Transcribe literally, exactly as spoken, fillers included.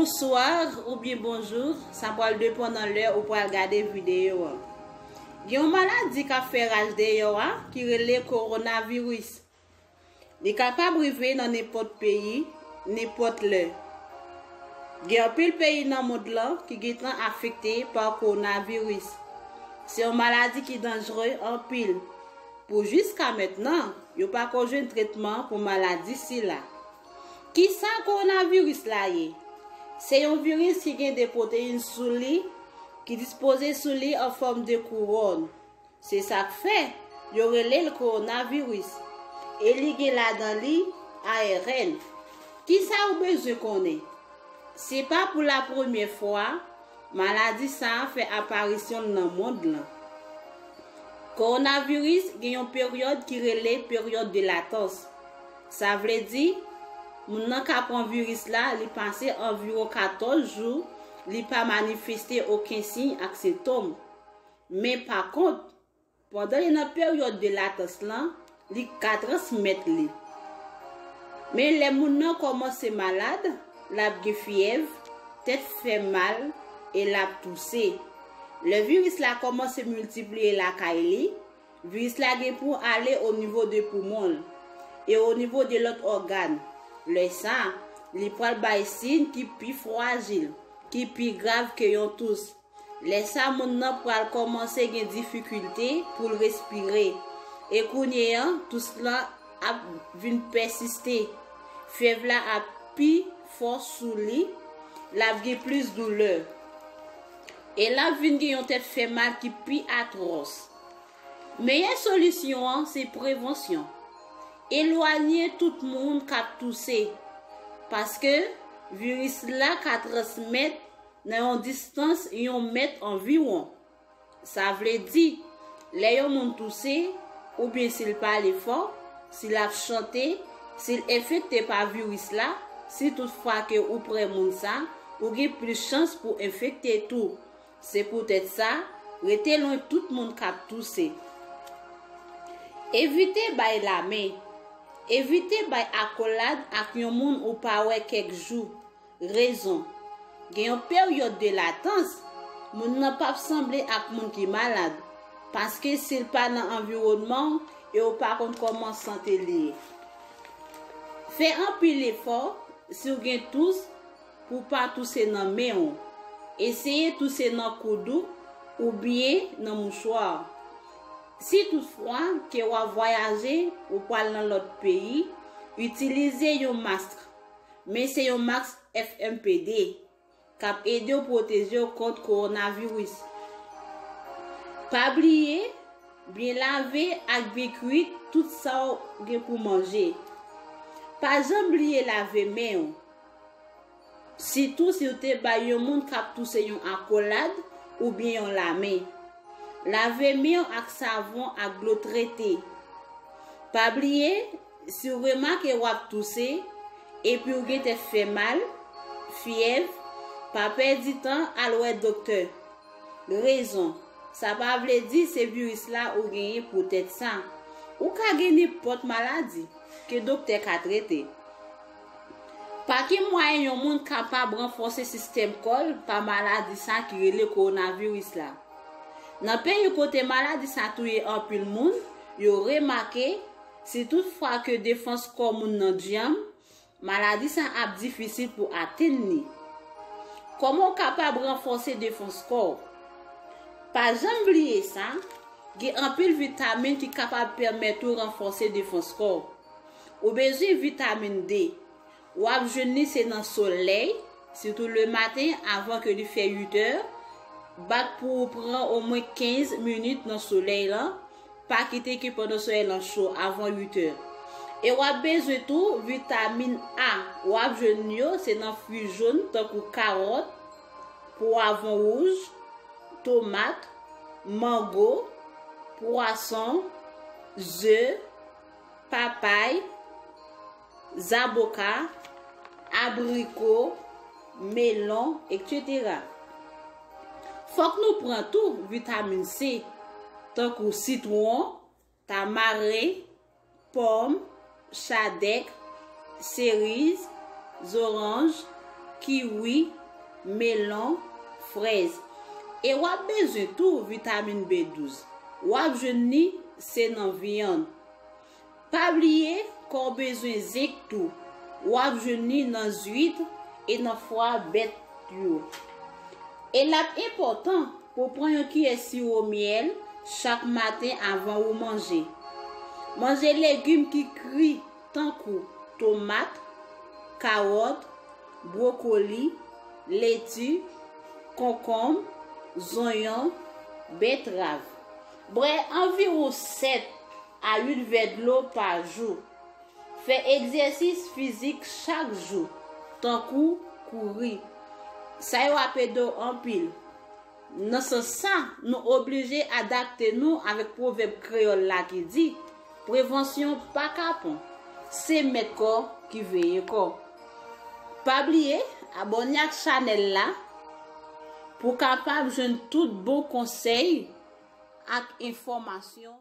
Bonswa oubyen bonjou, sa pral depann nan lè ou pral gade videyo a. Gen yon maladi k ap fè raj deyò a ki rele kowonaviris. Li kapab rive nan nenpòt peyi, nenpòt lè. Gen anpil peyi nan mond lan ki gentan afekte pa kowonaviris. Se yon maladi ki danjre anpil. Pou jiska mentnan, yo pako jwenn tretman pou maladi sila. Kisa kowonaviris la ye? Se yon viris ki gen de pwoteyin sou li ki dispoze sou li an fòm de kouwòn. Se sa k fè yo rele l kowonaviris. E li gen ladan li A R N. Kisa ou bezwen konnen? Se pa pou la premyè fwa maladi sa a fè aparisyon l nan mond lan. Kowonaviris gen yon peryòd ki rele peryòd de latans. Sa vle di, moun nan ka pran viris la, li pase anviwon katòz jou, li pa manifeste okenn siy ak sentòm. Men pa kont, pandan li nan peryòd de latans lan, li ka transmèt li. Men lè moun nan kòmanse malad, l ap gen fyèv, tèt fè mal e l ap touse. Lè viris la kòmanse miltipliye lakay li, viris la gen pou ale o nivo de poumon l e o nivo de lòt ògàn. Lè sa, li pral bay siy ki pi frajil, ki pi grav ke yon tous. Lè sa moun nan pral kòmanse gen difikilte pou l respire. E kounye a, tous lan ap vin pèsiste. Fyèv la ap pi fò sou li, l ap gen plis doulè. E l ap vin gen yon tèt fè mal ki pi atwòs. Meyè solisyon an se prevansyon. Elwanye tout moun k ap touse, paske viris la ka transmèt nan yon distans yon mèt anviwon. Sa vle di, lè yon moun touse, oubyen si l pale fò, si l ap chante, si l enfekte pa viris la, si toutfwa ke ou pre moun sa, ou gen plis chans pou enfekte tou. Se poutèt sa, rete lwen tout moun k ap touse. Evite bay lamen. Evite bay akolad ak yon moun ou pa wè kèk jou. Rezon, gen yon peryòd de latans, moun nan p ap sanble ak moun ki malad, paske si l pa nan anviwònman w e w pa konn kòman sante li ye. Fè anpil efò, si w gen tous, pou w pa touse nan men w. Eseye touse nan koud ou oubyen nan mouchwa. Si toutfwa ke w ap vwayaje, ou pral nan lòt peyi, itilize yon mask. Men se yon mask F M P D k ap ede w pwoteje w kont kowonaviris. Pa bliye, byen lave ak byen kwit tout sa w gen pou manje. Pa janm bliye lave men w. Sitou si w te bay yon moun k ap touse yon akolad oubyen yon lamen. Lave men w ak savon ak dlo trete. Pa bliye, si w remake w ap touse epi w gen tèt fè mal, fyèv, pa pèdi tan al wè doktè. Rezon, sa pa vle di se viris la ou genyen poutèt sa. Ou ka gen nenpòt maladi ke doktè ka trete. Pa ki mwayen yon moun kapab ranfòse sistèm kò l pa maladi sa ki rele kowonaviris la? Nan peyi kote maladi sa touye anpil moun, yo remake, si toutfwa ke defans kò moun nan djanm, maladi sa ap difisil pou atenn li. Kòman w kapab ranfòse defans kò w? Pa janm bliye sa, gen anpil vitamin ki kapab pèmèt ou ranfòse defans kò w. Ou bezwen vitamin D. W ap jwenn li se nan solèy, sitou lematen avan ke li fè uit è. Bat pou ou pran omwen kenz minit nan solèy lan. Pa kite ke pandan solèy lan cho avan uit è. E w ap bezwen tou vitamin A. W ap jwenn yo se nan fwi jòn tankou kawòt, pwavwon wouj, tomat, mango, pwason, ze, papay, zaboka, abriko, melon, etsetera. Fòk nou pran tou vitamin C, tankou sitwon, tamaren, pòm, chadèk, seriz, zoranj, kiwi, melon, frèz. E w ap bezwen tou vitamin B douz. W ap jwenn li se nan vyann. Pa bliye kò w bezwen zenk tou. W ap jwenn li nan zwit e nan fwa bèt yo. E l ap enpòtan pou w pran yon kiyè siwo myèl chak maten avan ou manje. Manje legim ki kri tankou tomat, kawòt, bwokoli, leti, konkonm, zonyon, betrav. Bwè anviwon sèt a uit vè dlo pa jou. Fè egzèsis fizik chak jou, tankou kouri. Sa yo ap ede w anpil. Nan sans sa, nou oblije adapte nou avèk pwovèb kreyòl la ki di, prevansyon pa kapon, se mèt kò ki veye kò. Pa bliye abòne ak chanèl la pou w kapab jwenn tout bon konsèy ak enfòmasyon.